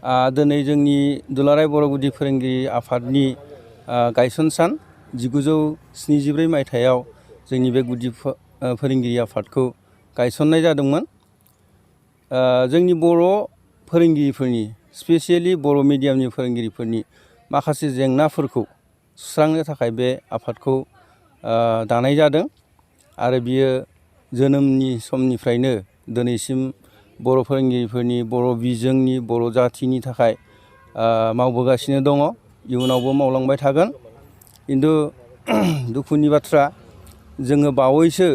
दिनै जोंनि दुलाराय बर' गुदि फोरोंगिरि आफादनि गायसन सान 1973 मायथाइयाव जोंनि बे गुदि फोरोंगिरि आफादखौ गायसननाय जादोंमोन। जोंनि बर' फोरोंगिरिफोरनि स्पेसियेलि बर' मिडियामनि फोरोंगिरिफोरनि माखासे जेंनाफोरखौ सुस्रांनो थाखाय बे आफादखौ दानाय जादों आरो बियो जोनोमनि समनिफ्रायनो दिनैसिम बर' फोरोंगिरिफोरनि बर' बिजोंनि बर' जाथिनि थाखाय मावबोगासिनो दङ, इयुनावबो मावलांबाय थागोन। खिन्थु दुखुनि बाथ्रा जोङो बावैसो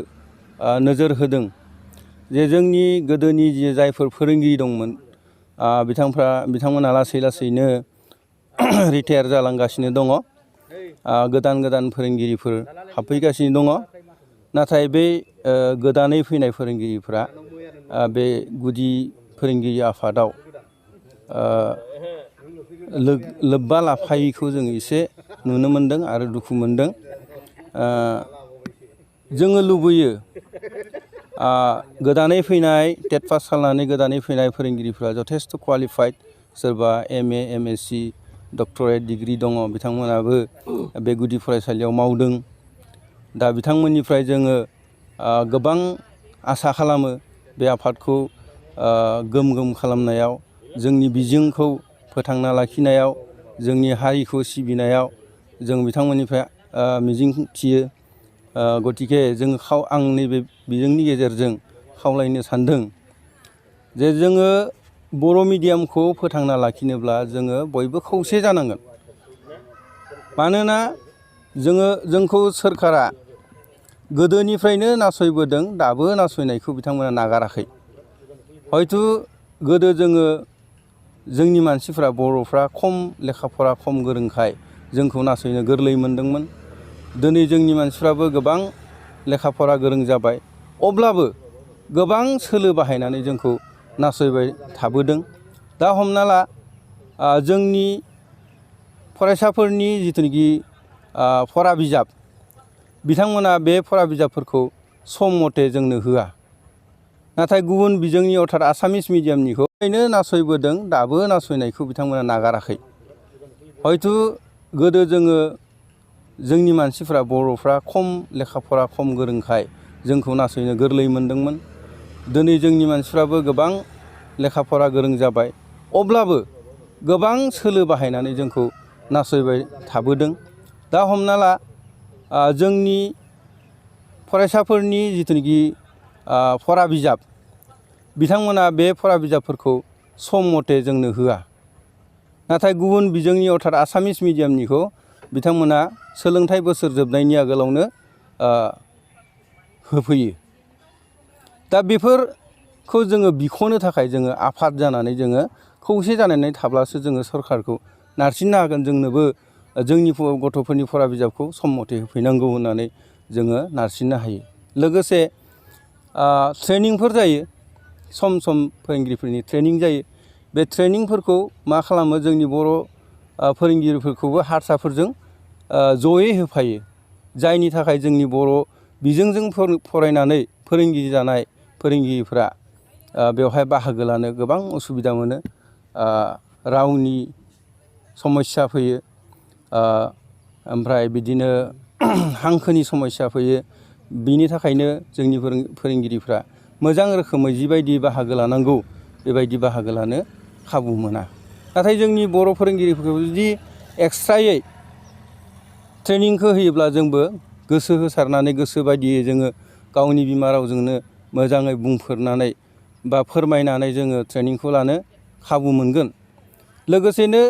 नोजोर होदों जे जोंनि गोदोनि जायफोर फोरोंगिरि दंमोन बिथांमोना लासै लासैनो रिटायार जालांगासिनो दङ। गोदान गोदान फोरोंगिरिफोर हाबफैगासिनो दङ। नाथाय बे गोदानै फैनाय फोरोंगिरिफ्रा बे गुदि फोरोंगिरि आफादाव लोब्बा लाफायैखौ जों एसे नुनो मोनदों आरो दुखु मोनदों। जोङो लुबैयो गोदानै फैनाय टेट पास खालामनानै गोदानै फैनाय फोरोंगिरिफ्रा जथेस्थ' क्वालिफाइड, सोरबा MA MSc डक्टरेट डिग्रि दङ, बिथांमोनाबो बे गुदि फरायसालियाव मावदों। दा बिथांमोननिफ्राय जोङो गोबां आसा खालामो बे आफादखौ गोम गोम खालामनायाव, जोंनि बिजोंखौ फोथांना लाखिनायाव, जोंनि हारिखौ सिबिनायाव जों बिथांमोननिफ्राय मिजिं थियो। गतिके आं नैबे बिजोंनि गेजेरजों खावलायनो सानदों जे जोङो बर' मिडियामखौ फोथांना लाखिनोब्ला जोङो बयबो खौसे जानांगोन। मानोना जोंखौ सोरखारा गोदोनिफ्रायनो नासयबोदों, दाबो नासयनायखौ बिथांमोना नागाराखै। हयथ' गोदो जोंनि मानसिफ्रा बर'फ्रा खम लेखा फरा खम गोरोंखाय जोंखौ नासयनो गोरलै मोनदोंमोन। दिनै जोंनि मानसिफ्राबो गोबां लेखा फरा गोरों जाबाय, अब्लाबो गोबां सोलो बाहायनानै जोंखौ नासयबाय थाबोदों। दा हमना ला जोंनि फरायसाफोरनि जिथुनाखि फरा बिजाब, बिथांमोना बे फरा बिजाबफोरखौ सम मथे जोंनो होआ। नाथाय गुबुन बिजोंनि अर्थात आसामिस मिडियामनिखौ ओरैनो नासयबोदों, दाबो नासयनायखौ बिथांमोना नागाराखै। हयथ' गोदो जोंनि मानसिफ्रा बर'फ्रा खम लेखा फरा खम गोरोंखाय जोंखौ नासयनो गोरलै मोनदोंमोन। दिनै जोंनि मानसिफ्राबो गोबां लेखा फरा गोरों जाबाय, अब्लाबो गोबां सोलो बाहायनानै जोंखौ नासयबाय थाबोदों। दा हमना ला जोंनि फरायसाफोरनि जिथुनाखि फरा बिजाब, बिथांमोना बे फरा बिजाबफोरखौ सम मथे जोंनो होआ। नाथाय गुबुन बिजोंनि अर्थात आसामिस मिडियामनिखौ बिथांमोना सोलोंथाइ बोसोर जोबनायनि आगोलावनो होफैयो। दा बेफोरखौ जोङो बिख'नो थाखाय जोङो आफाद जानानै जोङो खौसे जानानै थाब्लासो जोङो सरखारखौ नारसिननो हागोन। जोंनोबो जोंनि गथ'फोरनि फरा बिजाबखौ सम मथे होफैनांगौ होननानै जोङो नारसिननो हायो। लोगोसे ट्रेनिंफोर जायो, सम सम फोरोंगिरिफोरनि ट्रेनिं जायो। बे ट्रेनिंफोरखौ मा खालामो, जोंनि बर' फोरोंगिरिफोरखौबो हारसाफोरजों जयै होफायो। जायनि थाखाय जोंनि बर' बिजोंजों फरायनानै फोरोंगिरि जानाय फोरोंगिरिफ्रा बेवहाय बाहागो लानो गोबां उसुबिदा मोनो। रावनि समस्या फैयो, ओमफ्राय बिदिनो हांखोनि समस्या फैयो। बिनि थाखायनो जोंनि फोरोंगिरिफ्रा मोजां रोखोमै जिबायदि बाहागो लानांगौ बेबायदि बाहागो लानो खाबु मोना। नाथाय जोंनि बर' फोरोंगिरिफोरखौ जुदि एक्सट्रायै ट्रेनिंखौ होयोब्ला जोंबो गोसो होसारनानै गोसो बायदियै जोङो गावनि बिमा रावजोंनो मोजाङै बुंफोरनानै बा फोरमायनानै जोङो ट्रेनिंखौ लानो खाबु मोनगोन। लोगोसेनो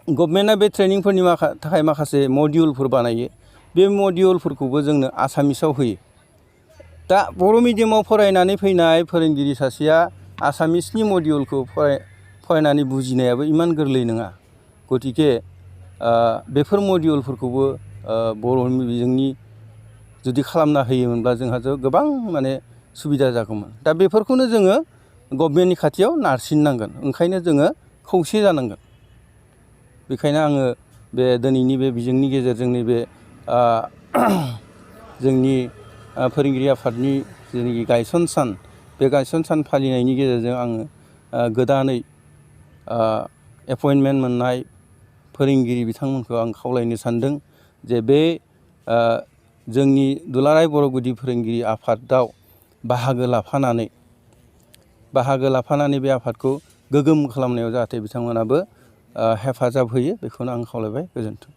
गभर्नमेन्टआ बे ट्रेनिंफोरनि थाखाय माखासे मडिउलफोर बानायो। बे मडिउलफोरखौबो जोंनो आसामिसाव होयो। दा बर' मिडियामाव फरायनानै फैनाय फोरोंगिरि सासेया आसामिसनि मडिउलखौ फरायनानै बुजिनायाबो इमान गोरलै नङा। गतिके बेफोर मडिउलफोरखौबो बर' बिजोंनि जुदि खालामना होयोमोनब्ला जोंहा गोबां माने सुबिदा जागौमोन। दा बेफोरखौनो जोङो गभर्नमेन्टनि खाथियाव नारसिननांगोन। ओंखायनो जोङो खौसे जानांगोन। बेखायनो आङो बे दिनैनि बे बिजोंनि गेजेरजों नैबे जोंनि फोरोंगिरि आफादनि जेनाखि गायसन सान, बे गायसन सान फालिनायनि गेजेरजों आङो गोदानै एपइन्टमेन्ट मोननाय फोरोंगिरि बिथांमोनखौ आं खावलायनो सानदों जे बे जोंनि दुलाराय बर' गुदि फोरोंगिरि आफादाव बाहागो लाफानानै बे आफादखौ गोग्गोम खालामनायाव जाहाथे बिथांमोनाबो हेफाजाब होयो बेखौनो आं खावलायबाय। गोजोन्थों।